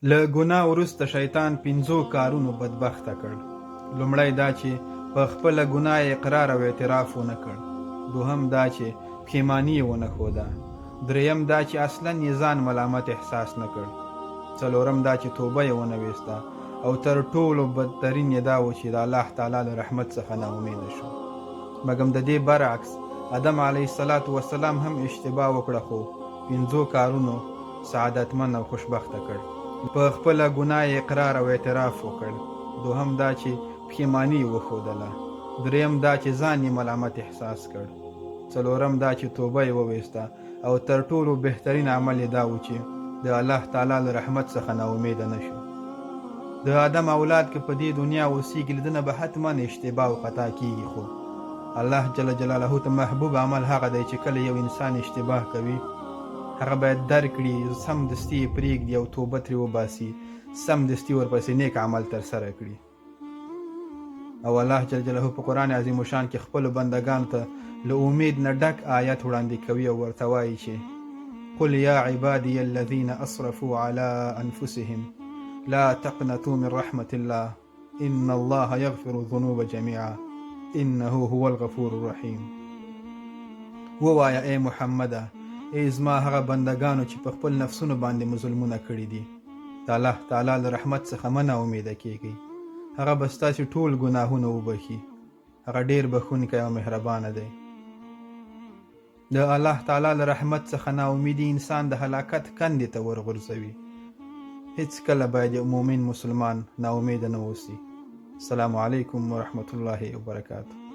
له ګناه وروسته شیطان پنځو کارونو بدبخته کړ. لومړی دا چې په خپله ګناه یې اقرار او اعتراف ونه کړ. دوهم دا چې پښیماني یې ونه ښوده. درېیم دا چې اصلاً یې ځان ملامت احساس نه کړ. څلورم دا چې توبه یې ونه ویسته او تر ټولو بدترین یې دا و چې د الله تعالی له رحمت څخه نا امیده شو. مګم د دې برعکس ادم علیه السلام هم اشتباه وکړه خو پنځو کارونو سعادتمن او خوشبخته کړ. په خپله ګناه یې اقرار او اعتراف وکړ. دوهم دا چې پښیماني یې وښودله. دریم دا چې ځان یې ملامت احساس کړ. څلورم دا چې توبه یې وویسته او تر ټولو بهترین عمل یې دا و چې د الله تعالی له رحمت څخه نا امیده نه شو. د آدم اولاد که په دې دنیا اوسیږي له ده نه به حتما اشتباه او خطا کیږي خو الله جل جلاله ته محبوب عمل هغه دی چې کله یو انسان اشتباه کوي هغه باید درک کړي، سمدستي یې پرېږدي او توبه ترې وباسي، سمدستي ورپسې نیک عمل ترسره کړي. او الله جل جلاله په قرآن عظیم الشان کې خپلو بندګانو ته له امید نه ډک آیت وړاندې کوي او ورته وایي چې قل یا عبادی الذین اسرفوا علی انفسهم لا تقنطوا من رحمت الله ان الله یغفر الذنوب جميعا انه هو الغفور الرحیم. ووایه ای محمده، ای زما هغه بندګانو چې په خپل نفسونو باندې مو ظلمونه کړي دي، د الله تعالی له رحمت څخه مه ناامیده کیږئ، هغه به ستاسې ټول ګناهونه وبخښي، هغه ډیر بخښونکی او مهربانه دی. د الله تعالی له رحمت څخه ناامیدي انسان د هلاکت کندې ته ورغورځوي. هیڅکله باید یو مؤمن مسلمان ناامیده نه اوسي. السلام علیکم ورحمة الله وبرکاته.